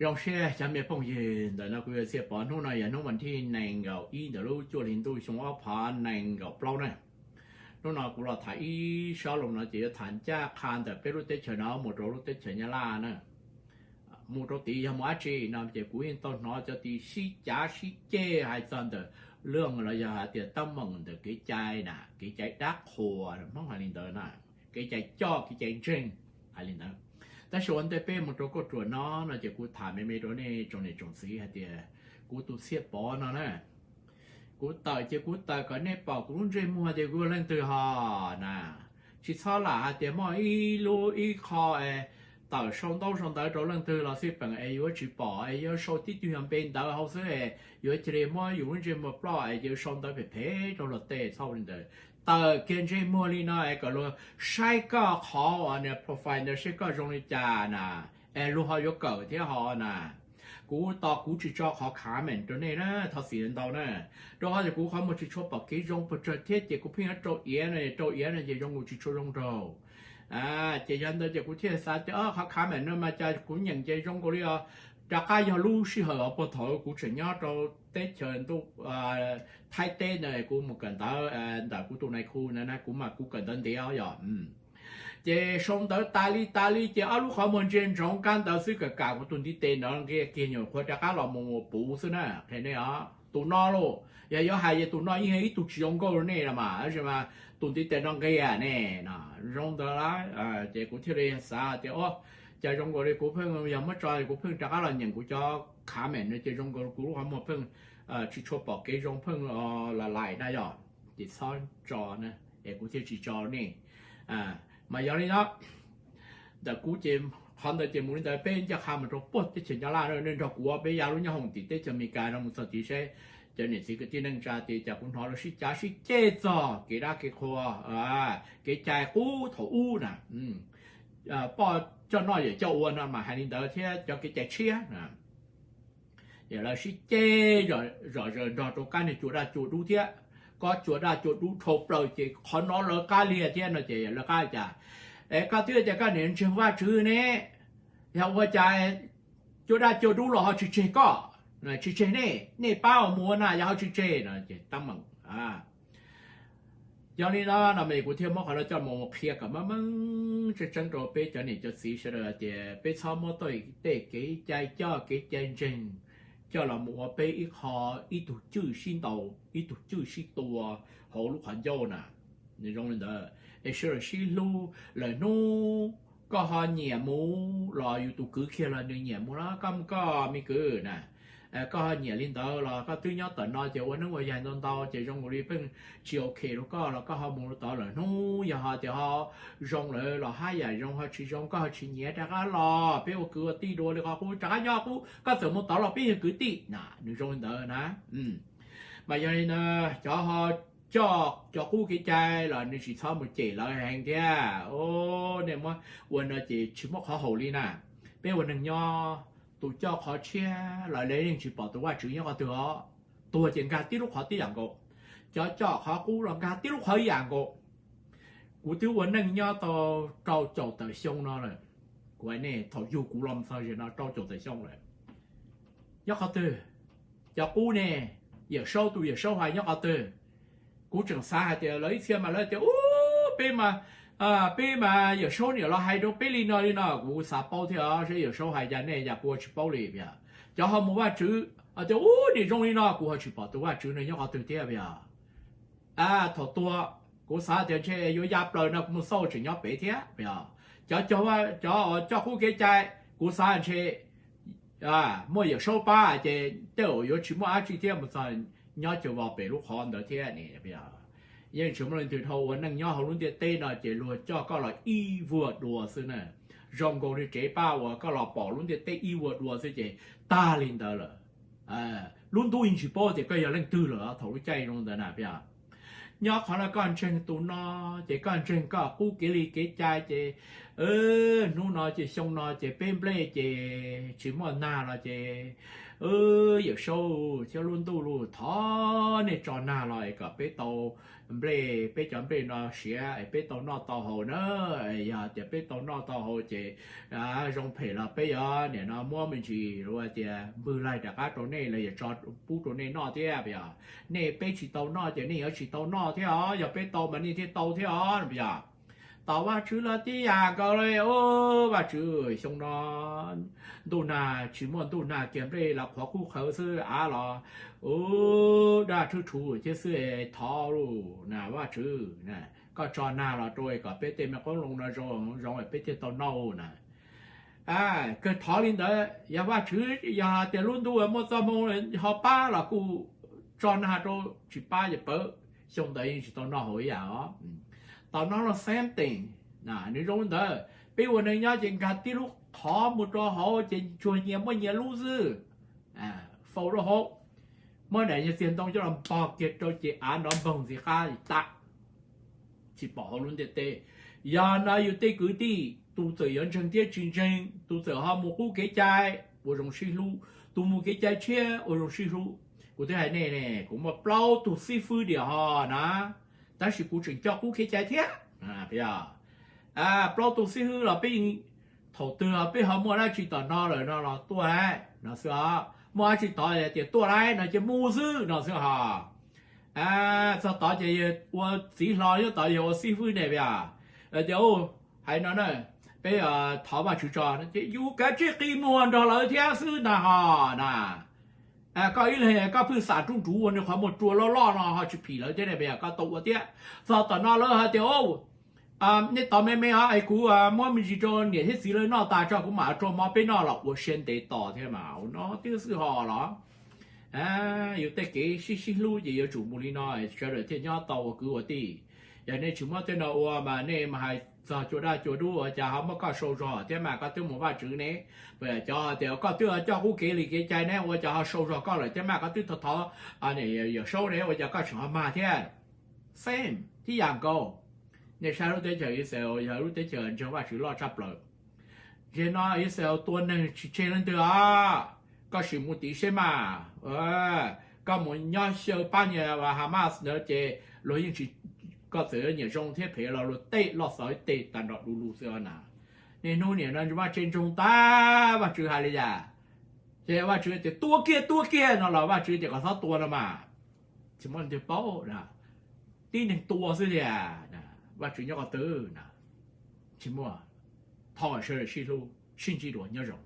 Zoo siab cov me phooj ywg, ntawm no kuv yog Txhiaj Pov. Hnub no yog hnub vas thib nees nkaum ib ntawm lub cuaj hli ntuj xyoo ob phav nees nkaum plaub na. Hnub no kuv los tham ib sob lus no ces yuav tham ncaj qha ntawm peb lub teb chaws no mus rau lub teb chaws Nyab Laj na. Mus rau tid yog mus dab tsi no ces kuv yeej tau hnov cov tid sib cav sib ceg hais txog ntawm lub los yog hais tias teeb meem ntawm kev cai na, kev cai dab qhuas Hmoob hais li ntawd na, kev cai coj kev cai ntseeg hais li ntawd. Tab sis ua ntej peb mus rau kauj ruam no no ces kuv tham me me rau nej tsoom niam tsoom txiv hais tias kuv tus Txhiaj Pov no na, kuv tawm ces kuv tawm kom nej pom kuv lub ntsej muag tias kuv yog leej twg ho na. Tsis txhob lam hais tias muaj ib lub ib qho es tawm sau ntaub sau ntawv rau leej twg los xij peem es yuav tsis pom es yuav sau tib tug yog npe ntawv hauv xwb es yuav cia li muab yus lub ntsej muag ploj es yuav sau ntawv phem phem rau luag tej, txhob ua li ntawd. Tawm kiag ntsej muag li no es kom luag saib koj qhov uas niag profile ntawd seb koj zoo li cas na, es luag ho yuav kawm thiab ho na. Kuv tos kuv tsis tso qhov comment rau nej na, thov txim ntau na, rau qhov tias kuv qhov muag tsis tshua pom kev zoo pes tsawg thiab ces kuv pheej yuav rau iav no, rau iav no ces zoo kuv tsis tshua zoo nraug. Ces yog ntawd ces kuv thiaj xav tias qhov comment no mas cas kuv nyeem ces zoo nkaus li os, rov qab yog lub sij hawm uas puag thaum kuv tseem nyob rau teb chaws ntuj Thaib teb ntawd kuv mus kawm ntawv ntawm kuv tus nais khu na, kuv mas kuv kawm ntawv ntev os yog. Ces sau ntawv tas li tas li ces ob lub qhov muag ntsia ntsoov kab ntawv xwb, kam kam kuv tus ntiv tes no nqia kiag nyuam qhuav rov qab los mus puv xwb na, qhia nej os. Tus no lauj, yog yuav hais ces tus no yeej yog ib tug tsis zoo nkauj rau nej los mas, tab sis mas tus ntiv tes no nqia ne, zoo ntawd lawm. Ces kuv thiaj li xav tias o, cas zoo nkaus li kuv pheej yog muab tso kuv pheej rov qab los nyeem kuv cov comment no ces zoo nkaus kuv lub qhov muag pheej tsis tshua pom kev zoo, pheej lam laim na yog, ces txhob tso na, es kuv thiaj tsis tso nej. Mas yog li no, ntawm kuv ces qhov ntawd ces mus li ntawd, peb ncaj qha mus rau puag teb chaws Nyab Laj, nej nrog kuv peb ya lub nyob hoom tim teb chaws Amelikas no mus txog tid seb cov niam txiv kwv tij neej tsa tias cas kuv hnov lawv sib cav sib ceg txog kev dab kev qhua, kev cai qub thaum ub na, poj coj noj yawm coj ua no mas hais li ntawd thiab cov kev cai tshiab na. Yog lawv sib ceg zom zaws nrog rau kab niag cua daj cua dub thiab, koj cua daj cua dub dhau plaws ces qhov no lawv qab liag thiab no ces lawv qab li cas? Es koj twb tias koj niam ntseeg Vajtswv ne, yog ua cas cua daj cua dub los ho tsis tseg koj, tsis tseg nej, nej pab mus ua na yog ho tsis tseg no ces teeb meem. Yog li no no mas kuv thiaj muab qhov no coj mus qhia kom meej meej tseeb tseeb rau peb cov niam cov txiv sawv daws tias peb txhob muab tej kev cai coj kev cai ntseeg coj los mus ua peb ib qho, ib tug cwj sib ntaus, ib tug cwj sib tua hauv lub qhov ncauj na. Nws zoo li ntawd es sawv daws sib hlub, lawm hnub koj ho nyiam mus los yus tus kwv kiag los nws nyiam mus los koj mus koj me kwv na. Koj ho nyiam li ntawd los koj twb nyob tom no ces ua neeb ua yaig ntau ntau ces zoo nkaus li pheej tsis ok rau koj los koj ho mus tod, lawm hnub yog ho tias ho zoo lawm los haj yam zoo, ho tsis zoo koj ho tsis nyiam rov qab los peb ua kwv ua tij dua li qhov qub, rov qab nyob qub, koj txawm mus tod los peb yog kwv tij na, nws zoo li ntawd na. Mas yog li no, cov ho coj cov qub kev cai los nws tsis txhob mus cem lawv heev thiab. Nej muab ua no ces tsis muaj qhov haum li na. Peb ua neeg nyob, tus coj qhov tshiab los lawv yeej tsis pom tus Vajtswv nyob qhov twg os. Tuag ces nkag tib lub qhov tib yam nkaus, cov coj qhov qub los nkag tib lub qhov ib yam nkaus. Kuv twb ua neej nyob tau rau caum tawm xyoo no lawm. Kuv hais nej, thaum yug kuv los txog ze no rau caum tawm xyoo lawm. Nyob qhov twg? Cov qub ne, Yawm Saub, tus Yawm Saub hais nyob qhov twg? Kuv tseem xav hais tias lawv ib txhia mas lawv tias u, peb mas, peb mas Yawm Saub niam los hais rau peb li no li no, kuv xav paub thiab os, seb Yawm Saub hais cas nej cas kuv ua tsis paub li. Cov ho mus Vajtswv tias u, nim zoo li no, kuv ho tsis pom tus Vajtswv no nyob qhov twg thiab yog. Thaum tuag kuv xav tias ntshe yuav ya plaws no kuv mus xauj tseem nyob pem thiab yog. Cov, cov coj qub kev cai, kuv xav ntshe muaj Yawm Saub pab ces tej zaum yuav tsis muaj dab tsi thiab mus txog nyob cuag vos pem lub qhov ntawd thiab ne. Yeej tsis muaj leej twg dhau ua neej nyob hauv lub ntiaj teb no ces luag coj koj los ib vuag dua xwb na. Zoo nkaus li tsev paj uas koj los pom lub ntiaj teb ib vuag dua xwb ces tag li ntawd lawm. Lub ntuj yeej tsis paub tias koj yog leej twg lawm thaum lub caij zoo ntawd na. Nyob qhov no koj ntseeg tus no ces koj ntseeg koj qub kev li kev cai ces hnub no ces xyoo no ces peb nplej ces tsis muaj nag los ces Wb Yawm Saub thiab lub ntuj los thov nej tso nag los es kom peb tau nplej, peb cov nplej no siav es peb tau noj tau haus na. Yog tias peb tau noj tau haus ces zoo phem los peb yuav nim no muab me ntsis tias npwg laig rov qab rau nej los yog tso pub rau nej noj thiab. Yog nej peb tsis tau noj ces nej yuav tsis tau noj thiab os, yog peb tau mas nej thiaj tau thiab os. Yog tom Vajtswv los tib yam nkaus li. Vajtswv, xyoo no ntuj nag tsis muaj ntuj nag kiag, nplej los qhuav qub qhawv xwb, av los daj rhwb rhuv thiab xwb. Thov lauj na Vajtswv, koj tso nag los rau kom peb tej me qoob loo no zoo zoo peb thiaj tau noj na. Kawg thov li ntawd, yog Vajtswv yog tias lub ntuj muaj txoj hmoo ho pab los kuj tso nag rau, tsis pab yog pawv, xyoo ntawd yeej tsis tau noj haus ib yam os. Tom no los same thing, nws zoo li ntawd. Peb ua neej nyob ces nkag tib lub qhov mus rau hauv ces tsuag nyias muaj nyias lub xwb. Faus rau hauv, muab daim nyuag txiag ntoo coj los npog kiag rau ces av nrov npoog ntxiv qab tas, tsis pom hauv lub ntiaj teb. Yog no yus tej kwv tij, tus txawm yuav ntseeg thiab tsis ntseeg, tus txawm ho mus qub kev cai, ua zoo sib hlub, tus mus kev cai tshiab, ua zoo sib hlub. Kuv twb hais nej ne, kuv muaj plaub tug xib fwb diam ho na, tab sis kuv tseem coj qub kev cai thiab. Plaub tug xib fwb los peb, thaum twg peb ho muaj dab tsi tom no lawm no los tuaj lauj no xwb os. Muaj dab tsi tod tias tuaj lauj no ces mus xwb no xwb ho. Txog tod ces yog ua txiv hlob, yog tod yog ua xib fwb ne, tias hais no na, peb thov Vajtswv tso, ces yus kav tsij qi muag nrog lawv thiab xwb ntag ho na. Koj ib leeg koj pheej xam nruj nruv ua nws qhov muag rua loj loj no ho tsis phim lawv thiab ne, koj tau ua thiab. Txog tom no lawv hais tias, nej tos me me os es kuv muab me ntsis rau niam thiab txiv lawv noj tas tso kuv mam rau mov peb noj los ua siab ntev tos thiab mas no twb xwb ho los. Yus tej kev sib sib hlub ces yuav tsum mus li no sawv daws thiaj nyob tau ua kwv ua tij. Yog nej tsis muab tej no ua mas nej mas hais txog cua daj cua dub ua cas ho muab koj sau zog thiab mas koj twb mus Vajtswv ne. Cov tias koj twb coj qub kev li kev cai ne ua cas ho sau zog koj lawm thiab mas koj twb thov thov Yawm Saub ne ua cas koj tseem ho mag thiab. Same tib yam nkaus. Nej saib lub teb chaws Israel yog lub teb chaws ntseeg Vajtswv loj tshaj plaws. Zaum no Israel tua neeg tsis tseg leej twg os. Koj sim mus tiv seb mas, koj mus nyob xyaw pab nyias Hamas ntawd ces luag yeej tsis, koj txawm yuav nyiam zoo thiab phem los luag tej loj xov ib teg tag nrho du lug xwb na. Niaj hnub nim no Vaj Tswv ntsoog tag Vaj Tswv hais li cas? Ces Vaj Tswv tias tua kiag tua kiag no los Vaj Tswv tias kom txhob tua no mas, tsis muaj leej twg paub, tib neeg tua xwb tiag. Vaj Tswv nyob qhov twg? Tsis muaj. Thov sawv daws sib hlub sib ntsib dua, nyob zoo.